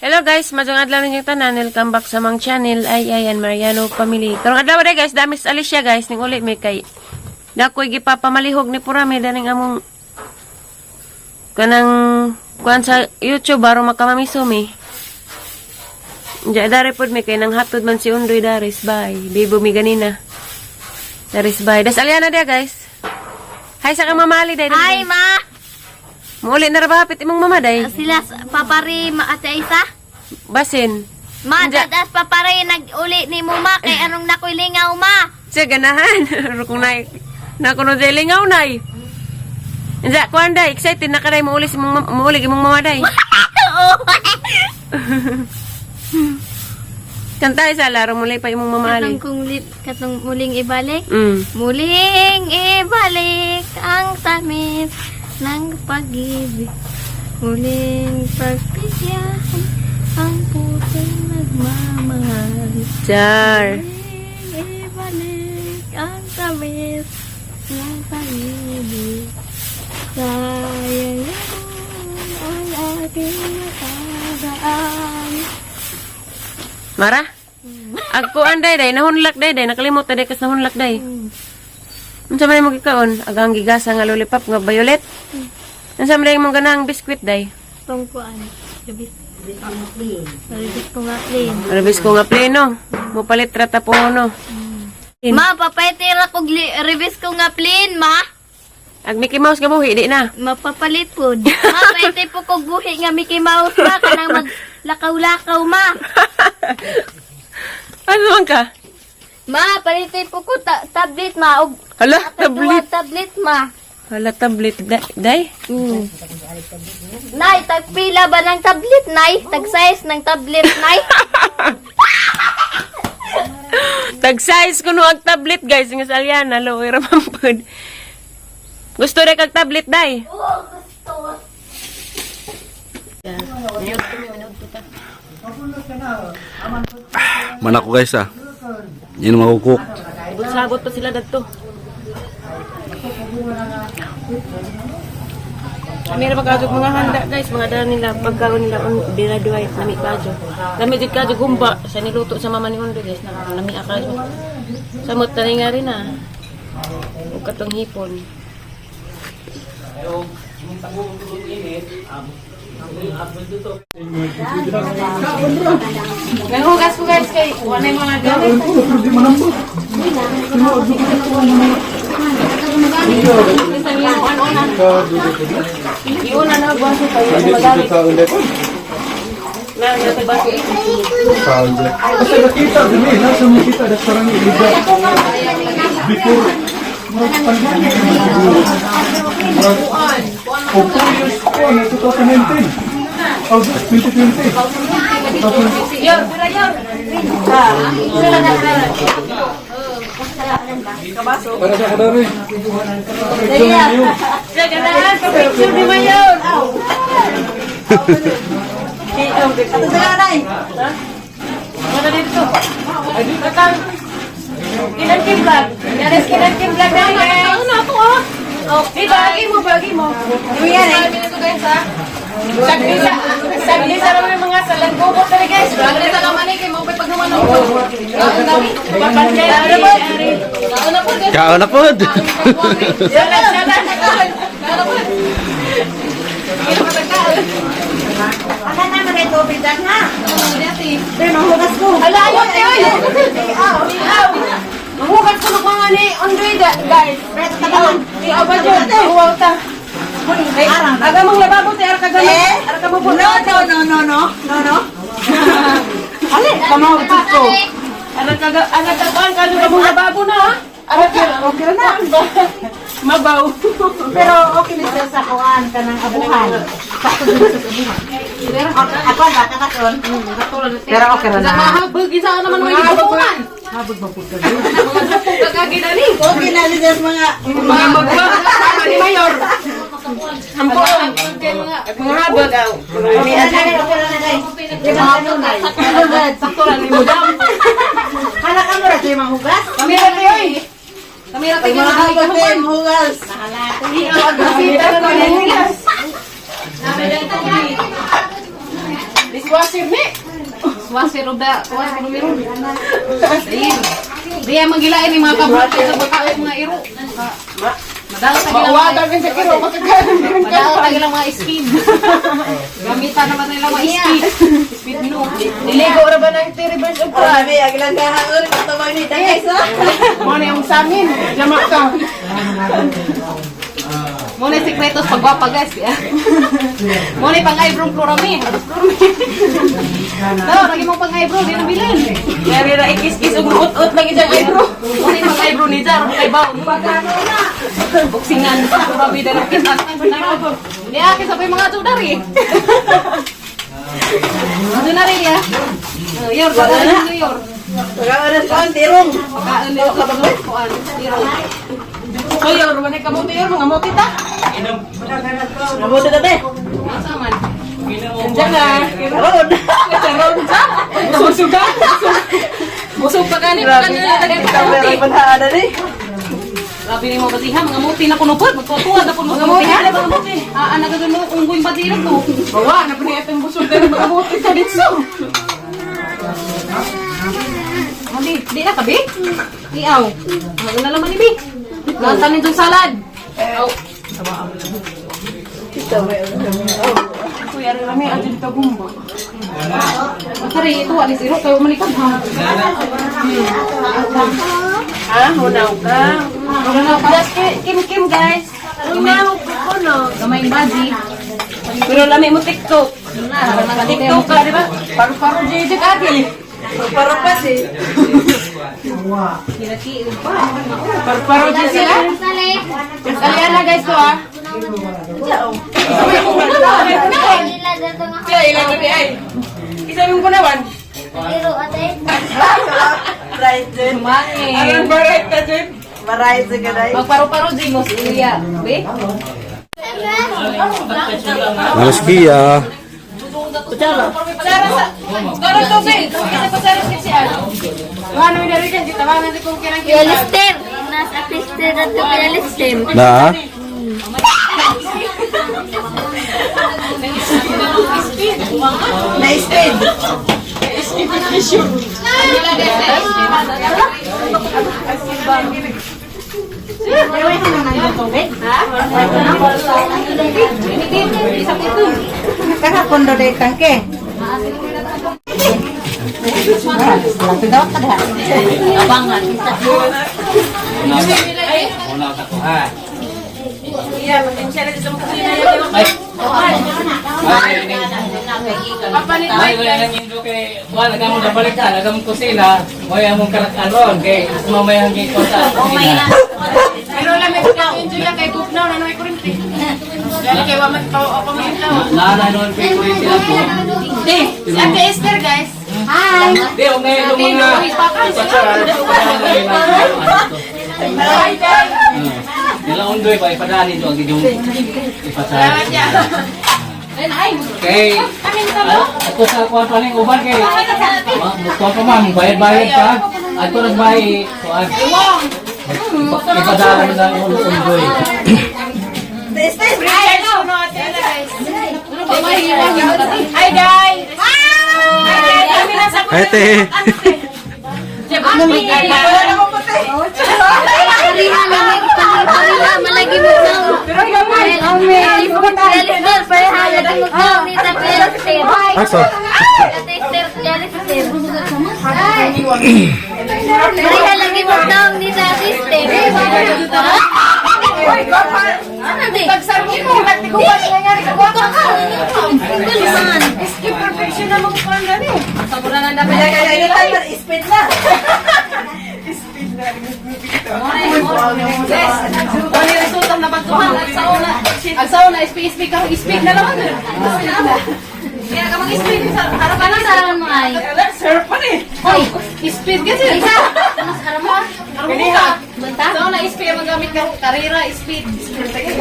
Hello guys, maayong adlaw ninyong tanan. Welcome back sa among channel ay ayan Mariano Family. Karong adlaw day guys, damis Alicia guys ning uli mi kay nakoy gipapamalihog ni Purami daning among kanang kuan sa YouTube aron makamamiso mi. Diya dare pod mi kay nang hatod man si Undoy daris bye. Bibo mi ganina. Daris bye. Das Aliana dia guys. Hi sa kang mamali day. Hi, ma! Muuli na ra ba hapit imong mama day? Sila, papari, ma, Ate Isa? Basin. Ma, Anja. dadas papari, nag-uli ni mo, ma, kay anong nakoy lingaw, ma? Siya ganahan. Kung nay na kuno dili lingaw nay. Inza kuan day, excited na kaday muuli si mong muuli imong mama day. Oo. Kanta sa laro muli pa imong mama ali. Katong kung katong muling ibalik. Muling ibalik ang tamis ng pag-ibig. Muling pagbigyan ang pusong nagmamahal. Char. Muling ibalik ang tamis ng pag-ibig. Sayang ang ating nakaraan. Mara? Ag kuan day day nahunlak day day nakalimot na day kas nahunlak day. Unsa man imong gikaon? Agang gigasa nga lollipop nga violet. Unsa man imong ganahang biskwit day? Tungkuan. Gabi. Ribis ko nga plain. Rebis ko nga pleno. Mopalit ra ta po no. Ma, papaytira kog ribis ko nga plain, ma. Ag Mickey Mouse nga buhi di na. Mapapalit po. Ma, pwede po kog buhi nga Mickey Mouse, ma. Kanang maglakaw-lakaw, ma. Ano man ka? Ma, palitin po ko tablet, ma. Og Hala, tablet. tablet. Tablet, ma. Hala, tablet. Day? Nay, tagpila ba ng tablet, nay? Tag-size ng tablet, nay? Tag-size kuno ang tablet, guys. Nga sa Aliana, luoy ra man pud. Gusto rin kag tablet, day? Oo, gusto. Manak ko guys ah. Yan ang makukuk. Sabot pa sila dagto. Kami ra pagkadyo mga handa guys, mga dala nila pagkaon nila on dira duay nami kadyo. Nami jud kadyo gumba sa niluto sa mama ni Undo guys, na nami akadyo. Samot tani nga rin ah. Ug katong hipon. Nanghugas ko guys kay wala mga gamit. Iuna na baso kayo magamit. Na na baso. Basta nakita dili, nasa makita restaurant ni Liga. Before, mga pandemic naman siguro. O 4 years ko, na 2019. August 2020. Tapos, Yor, pira yor. para sa kadami. Picture ninyo. Siya ganahan pa picture ni Mayor. Mana dito? Katang Kinan Kim Vlog. Yaris Kinan Kim Vlog na guys. Ano ako ah. Di bagi mo, bagi mo. Yan eh. Sagli sa sagli sa naman yung mga salanggubot na guys. Sagli sa naman eh kay mo pag naman ako. Papanjay ari. Kaon na pod. Salan salan. Ala na may tubig dan ha. Pero manghugas ko. Ala ayo te oy. Manghugas ko ng mga ni Ondoy da guys. Pero tabangan. Iaw ba dyan? Uwaw ta. Ay, aga mong lababo te ara ka gamit. Ara ka mo No, no, no, no, no. No, no. Ali, kamaw ko. Ara ka ara ka kuan ka mong lababo na ha. Ara ka Okay na. mabaw. Pero okay na siya sa kuan kanang abuhan. Sakto din sa abuhan. Ako ba kakaton? Pero okay ra na. Habog isa naman mo gibukuan. Habog ba pud ka? Kagagi na ni. Okay na siya sa mga Mga magba ni Mayor. Hampo. Mga habog aw. Okay na na, okay na na guys. Di ba ano na? Sakto lang ni mo dam. Hala ka mo ra kay manghugas. Kamera te oy. Kamera te Mga habog kay manghugas. Iaw ang bisita na ni. Dishwasher ni. Dishwasher o da. Kuha ko numero. Diya magilain ni mga kabuti sa bakaw mga iro. Madala sa gilang. Mauwagan ka sa kiro, makakaroon ka. Madala sa gilang mga speed. Gamitan naman nila mga speed. Speed mino. Niligo ra ba ng reverse og Grabe, aglang kahangon. Katabang ni Dangay sa. Mo na yung samin. Jama ka. Mo na sikretos pagwapa, guys. Ya. Mo na pang eyebrow florami. Daw, lagi mong pang eyebrow, di na bilin. Yari ra ikis-kis og ut-ut lang isang eyebrow. Mo na pang eyebrow ni Jar, kay Baw. Buksingan florami dahil kita. Niya akin sabay mga tudari. Tudari niya. Yor, wala na yor. Pagkaon sa tirong. Pagkaan nito sa kuan. So yor, wala ka mo yor, mga mote ta. Mabuti na te. Asa man? Diyan na. Karon. Karon sa. Busog ka. Busog pa gani pa gani. Kamera panhaan na ni. Grabe ni mo basiha, mga muti na kuno pod, magtutuwa na kuno mga muti. Mga muti. Ah, ana ka mo unggoy basiha to. Bawa na pa niya itong busog na mga mote sa ditso. Abi, di na kabi? Iaw. Ano na laman ni Bi? Lantan nitong salad. Aw. Kuya rami adto dito gumbo. Sari, ito alis iro kayo malikad ha. Ah, hunaw ka. Wala na pa. Kim Kim guys. Hunaw ko no. Gamay baji. Pero lami mo TikTok. TikTok ka, di ba? Paru-paru JJ ka agi. Parupas eh. Kinaki pa. Paru-paru JJ sila. Alian na guys to ah. Ila dato nga Siya ilan na ay. Isa yung kunawan. iro ate. Right din. Mangin. Aron barat ka Jen. Maray sa ganay. Magparo-paro di mo si Ilya. Be? Malas Kia. Sara sa Sara tubig. Kasi pa sara si Ano. Wano yung dari kan kita wano kung kinang Kuya Lister. Nasa Lister dato Kuya Lister. Na. Nice din. Kahapon do day kangke. Abangan. Ay, wala nang indo kay wala ka mo nabalik ka, lagam kusina, may among karakaron kay mamaya ang gikon sa kusina. Pero lang may enjoy lang kay Kupnaw na may kurente. Dali kay waman pa o pamintaw. Nana noon kay kuya sila po. Di, si Ate Esther guys. Di, o ngayon yung mga Hi guys. Nila undoy pa ipadani do ang inyong ipasara. Kay ako sa kuan pa ning uban kay kuan pa man bayad-bayad pa. Adto ras bahay kuan. Ipadala na ang undoy. Hi guys. Hi guys. Kami nasa Hi, te. Pariha lagi pariha malagi mo daw. Kuya Lister, pareha lagi mo daw ni sa Kuya Lister. Aso. Ate Esther, Kuya Lister. Pareha lagi mo daw ni sa Ate Esther. Ano di? Pagsarbo ko, nagtiguan nga nga rin. Buka ka. Gulman. Skip perfection na mo kuan gani. Saburanan dapat. Kaya yun tayo, speed na. Yes. Ano yung resulta na pagkuhan? At sa una, at sa una, speak ka, speak na naman. Kaya ka mag-speak sa harapan Ano ng sa mo ay? Sir pa ni. Hoy, speed kasi. Isa. Mas aram mo. Kaniha. Sa una, speed ang magamit ka. Karera, speed.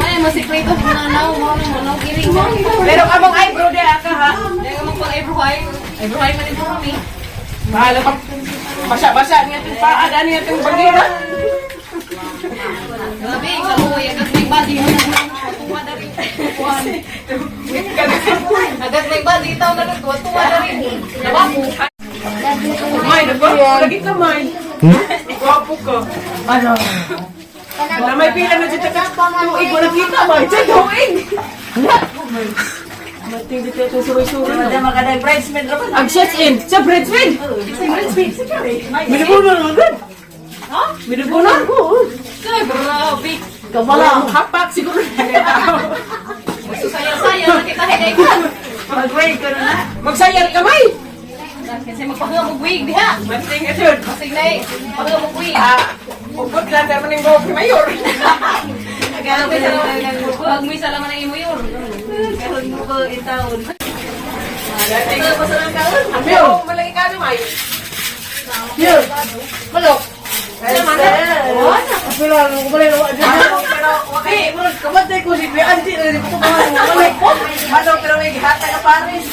Ay, masikreto. Nanaw, mo, nanaw, kiring. Pero among eyebrow di aka ha. Kaya ka magpang-eyebrow ay. Eyebrow ay manin kami. Bahala pa. Basa-basa niya itong paa, dani niya itong bagira. Grabe, kaluoy agad may body mo na tuwa na rin. Agad may body taw na rin, tuwa na rin. Nabapo. May, nagwapo lagi ka, May. Gwapo ka. Ano? Wala, may pila na dito ka. Tuig, wala kita, May. Diyan, tuig. Mating dito itong suroy-suroy. Madam, maganda yung bridesmaid ra ba? Ang shots in. Sa bridesmaid. Bridesmaid. Minubunan naman gud. Ha? Minubunan? Oo. Ay, grabe. Kabala. Hapak siguro. Saya-saya na kita hinay ka. Mag-wait ko na. Magsayar ka, May. Kasi magpahamog wig diha. Mating ito. Masig na eh. Pahamog wig. Ah, ugot lang tayo maning buhok ni Mayor. Huwag mo isalaman ang imo yun. Kahon mo ko itawon. Amio, malaki ka may. Yun. Malok. Ano, pero may gihata ka Paris.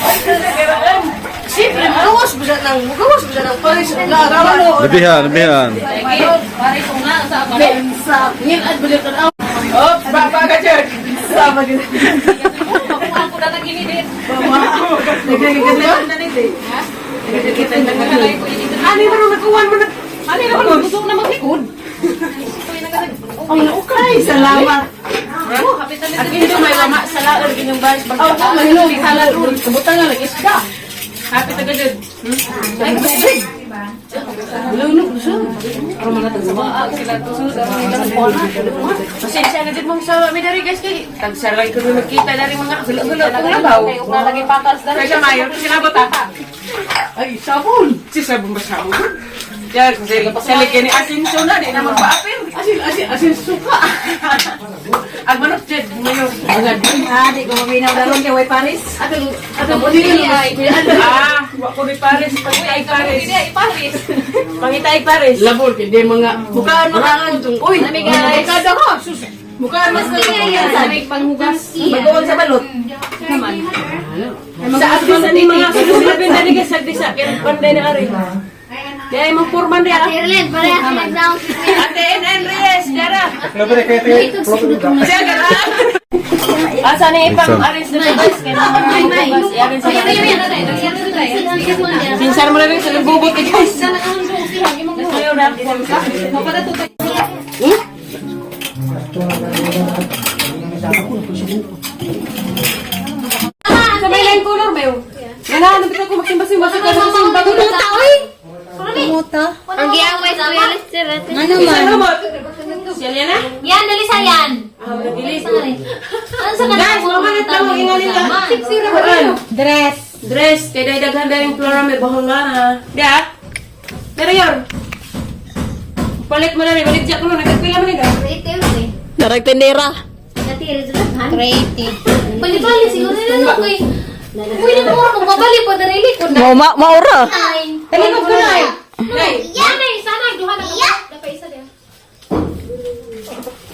Siyempre, magawas ba siya ng, magawas ba siya ng Paris? Lalo. Labihan, labihan. Sige, pare ko nga sa ako. Oh, baba ka dyan. Makuha ko na lang inidit. Ano yung marunong nagkuhan mo na? Ano yung naman gusto na maglikod? Ang okay, salamat. Oh, hapit na At hindi may mama sa laor ginyong bahay. Oh, mahilong sa laor. Kabutan nga lang isda. Happy ta gud. Ay, tubig. Lunok siya. Aron man natin sa sila tusunod ang ilang buwan. Pasensya na din mong sa mi dari guys kay tagsaray ko magkita dari mga gulo-gulo kung labaw. Kayo nga lagi pakals dali. Kaya siya mayor kasi nabot ah. Ay, sabon. Si sabon ba sabon? Yan, kasi sali kini asin na di na magpaapil. Asin, asin, asin suka. Ang manok jed mayor. Ah, di ko maminaw daron kay way Paris. Atong atong Ah, wa ko ni Paris, pangitay Paris. Hindi ay Paris. Pangitay Paris. Labol kay di mga Bukaan mo ang Uy, Nami, guys. Kada ha. Sus. Bukaan mo sa Lamig panghugas. Mag-uon sa balot. Sa abis ni mga susunod na ni guys sa kay panday na ari. Kaya imong purman diya. Erlen, parehas sila down si Kuya. Ate NN Reyes, dara. Siya gara. Asa ni ipang arrange na guys kay mga guys i-arrange sa Sinsar mo na rin sa nagbubot eh, guys. Ayaw na. Sa may line color ba yun? Yan na, nabita ko magsimba-simba sa kasi sa bago na tao Ang giaway sa Kuya Lester. Ano man? Siya niya na? Yan, dali sa yan. Ah, nagili. Ano sa kanila? Guys, mamalit lang ang inganin ka. Dress. Dress, kay dahil daghan dahil yung flora may bahong nga ha. Di ah? Pero yun. Palit mo na rin, balik dyan ko na, nagkagpila mo nila. Creative eh. Darag tendera. Creative. Bali-bali siguro nila no kay. Uy, na mo kung mabali po darili ko na. Mao maura. Talikod ko na eh. Nay, Yan ay sana duha na ka. Dapat isa diha.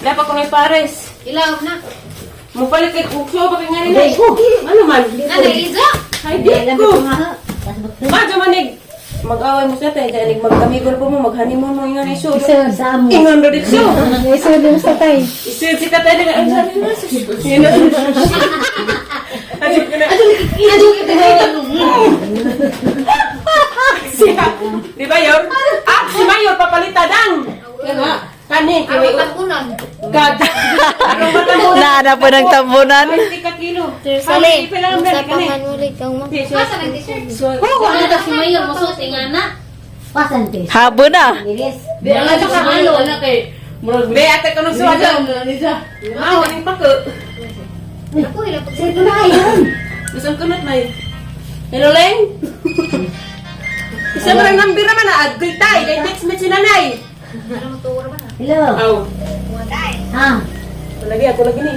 dapat ko na yung pares. Ilaw na. Mupalit kay kukso, bakit nga nila eh. Ano man? Nanay Iza. Ay, di ko. Madyo manig. Mag-away mo sa tayo, dahil mag-amigo po mo, mag-honeymoon mo, ingan iso. Ingan na dito. Isod mo sa tay. Iso, si tatay nila, ang sabi na, sus. Yun na. Ano ko na. Siya. Di ba yun? Ah, si Mayor, papalitadang. Kani, kini. Tapunan. God. Anong matambunan? Naana po ng tambunan. 20 ka kilo. Sali. Pila lang dali kani. Asa nang t-shirt? Wala ta si Mayor mosuot ingana. Habo na. Di ang ato ka ano kay murag Be, ate ko nung suwada. Ah, waning pako. Ako ila pag Bisan kunot may. Hello, Leng. Isa mo rin number naman na. Agay tay. Kay text me si nanay. Hello. Aw. Ha? Lagi ako lagi ni.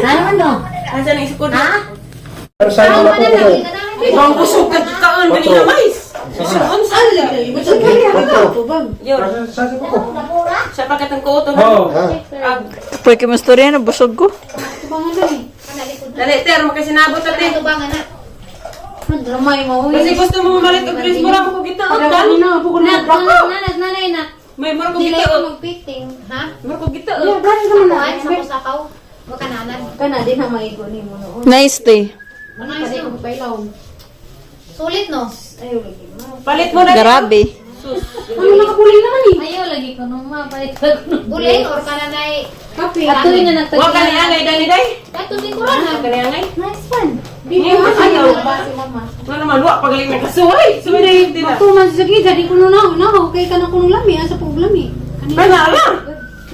Ano man do? Asa na isukod? Ha? Ang busog ka kaan dali na mais. Suon sa. Yun. Sa pakat ang kuto na. Ag. Pwede kay mastorya na busog ko. Dali, ter, makasinabot ate. Tubangan na. Kasi gusto mo mamalit og dress mo ra ko kita. Nag nanay na. May mura ko Dili gita. ko magpiting, ha? Mura ko gita. Kuan sa kusakaw. Wa kananan. Kana din ang maigo ni mo noon. Nice day. Nice no. Sulit no. Palit mo na. Grabe. Ano nakakulay naman eh. Ayaw lagi ko nung mapalit ko. Uling or kananay Kape. Atoy na Wa ka ni angay dani day. Kato si Corona. Wa ka ni angay. Nice one. Di mo ayaw. Si mama. Nga naman wa pagaling nagkasuway. Suway na yun din na. Tuman sa gid, di ko na na okay ka na kunong lami, asa po lami. Kana ala.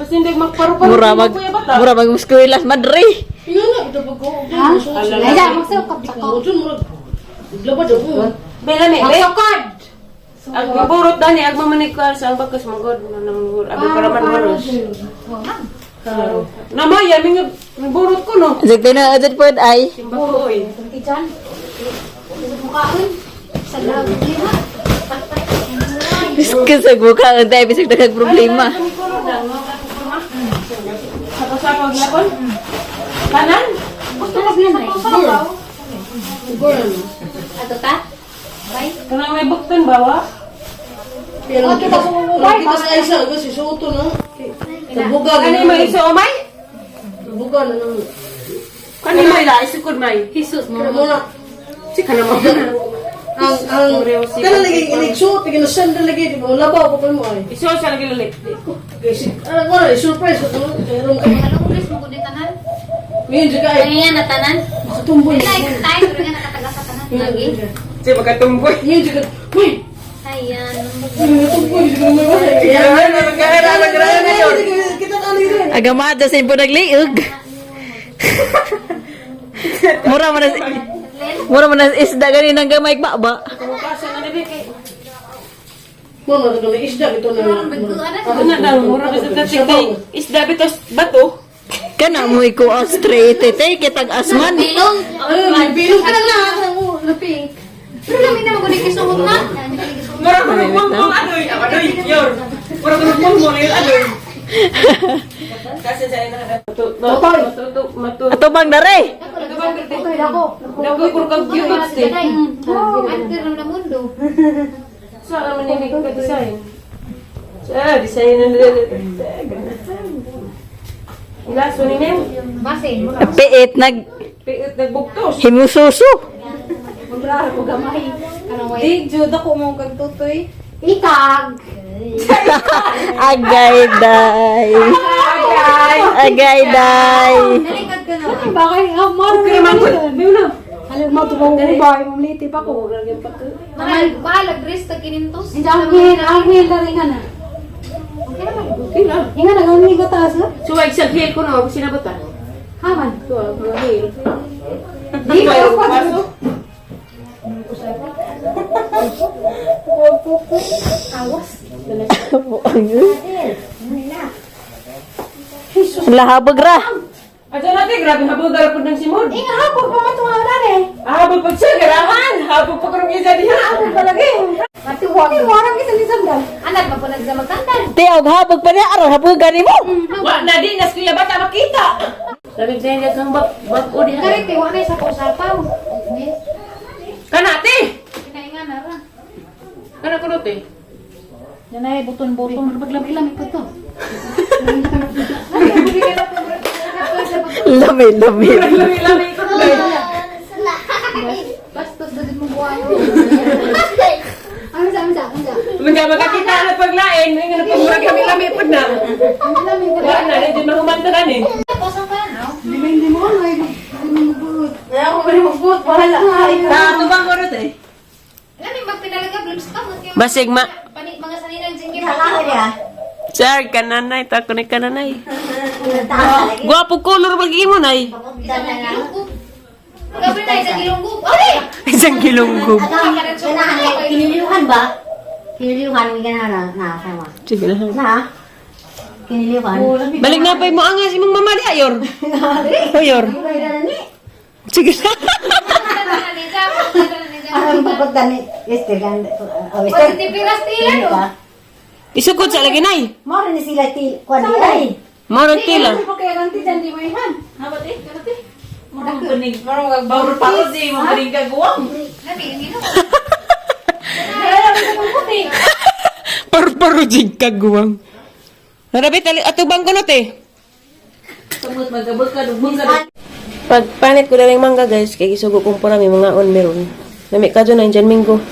Basta hindi magparu-paru. Mura mag mura mag eskwela madre. Ha? Ay, da magsukap sa ko. Bela me, be. Ang burot dani ag mamanig ko sa ang bakas manggod na naman abi para man maros. Namaya mi nga burot ko no. Ajud na ajud pod ay. Simba ko oy. Tiyan. Mukhaon. Sa lab. Biskis sa buka ang tayo bisag daghang problema. Sa ko gyapon. Kanan. Gusto ko sa Ato ta? Bye. Kanang may bukton ba wa? Kita sa isa, kasi suoto no. Tabuga Kani may iso omay? Tabuga na nang. Kani may la isukod may. Jesus mo. Muna Si kana mo. ang kana lagi inig suot lagi na sandal lagi di ba labaw pa mo ay. Iso sa lagi lalit. Kasi ano wala surprise ko no. Pero Anong oras mo kundi tanan? ngayon jud ay Kaya na tanan. makatumboy. Like tayo pero nga nakataga sa tanan lagi. Si makatumboy. Ngayon jud uy, Ayan. makatumboy jud mo wala. Kita ano yun. Agamada sa impo nagliog. Mura man na mura man na isda gani nang gamay baba. Kasi na ni kay. Mo na na isda ito na. Ako na daw mura kasi ta kay isda bitos bato. Kana mo iko straight te kitag asman. Bilong. Ay, may bilog Kana na, na pink. Pero namin na magulig kisuhog na. Mura ko nagmongkong adoy. Adoy, yor. Mura ko nagmongkong yun adoy. Kasi sa ina matu matu matu. Ato bang dare? Okay dako. Dagoy ko kag cute ste. Antir na mundo. Sa naman ni ka design. Sa design na nila. Ila so ni ma'am. Basin. Piit nag Piit nagbugtos. himususo. Di jud ako mo kag tutoy. Ikag. Agay day. Agay day. Nalikad ka na. Bakay ah, maro Okay man ko. Biw na. Halin mo tubong ubay, mamliti pa ko. Mahal, mahal, dress ta kinintos. Hindi ang hil, ang hil na rin na. Okay lang. Inga na ang hil taas. So wag sa heel ko no, sinabot ta. Haman. Ito ang mga heel. Di ko pa. Paso. Lahabag ra. Ato natin, grabe habog gara pud ng simod. Inga hapon pa man tunga na eh. Ah, habog pag siya, garahan. Habog pa karong isa diha. Habog palagi. Matiwag. Di warang kita ni sandal. Anak, mapunag sa magtandal. Te og habag pa niya aron habag gani mo. Wa na di nas kuya bata makita. Sabi sa inyo kang bag bag o diha. Kari, tiwa na sa kausapaw. Kana te. Kinaingan na ra. Kana kuno te. Nanay buton-buton maglami-lami pa to. Lami lami. Lami lami ko te. Bastos na din mo buhay. Ano sa ano sa ano sa. Mga makakita na paglain, may nga pagmurag kami lami pud na. Lami pa. Wa na di mahuman ta ni. Pasang ka na. Hindi mo ano ay magbuot. Ay, ako pa rin magbuot, bahala. Ato bang kuno te? Alam mo, magpinalaga, blooms ka. Basig ma. Pani, mga saninang jinggi. Sir, kananay ta kuno kananay. Gwapo color bagi mo nay. Isang gilunggo. Gabi na, isang gilunggo. Ay! Isang gilunggob. Kiniliuhan ba? Kiniliuhan, may ganahan na, sama. Sige lang. Na? Kiniliuhan. Balik na pa mo angas imong mama diha yor. O yor. Sige na. Ang pagdani, este, gan, oh, este. Positive tila, no? Isukod sa lagi nay. Mao ni sila ti, kuan di ay. Mao ra tila. Pa kaya kang tiyan di mo ihan. Lami, ang gilunggo. Par Mura ko jig kagwang. Narabi tali atubang ko te. Pagpanit ko na mangga, guys, kay gisugo kong pura may mga on meron. Nami ka dyan na dyan minggo.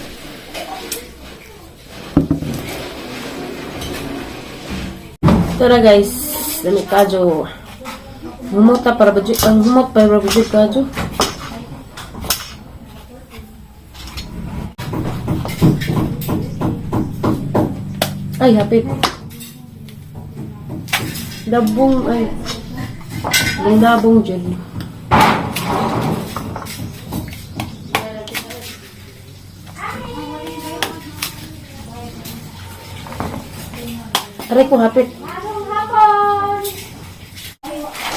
Tara guys, nami kadyo. Humot ta para budget, ang humot para budget kadyo. Ay, hapit. Dabong, ay. Dabong dabong dyan. Aray ko, hapit.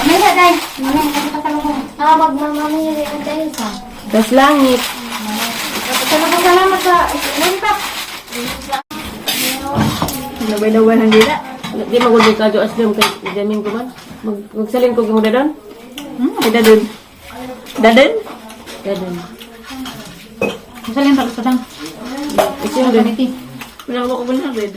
May na day. Mamaya kasi pasalubong. Ah, magmamamili ang tayo sa. Das langit. Salamat sa lollipop. Naway-naway ang dila. Di magulong ka dyan, aslam kay jamin ko man. Magsalin ko kung dadon. Ay, dadun. Dadun? Dadon. Masalin pa sa dang. Isin doon. Wala ko ko na red.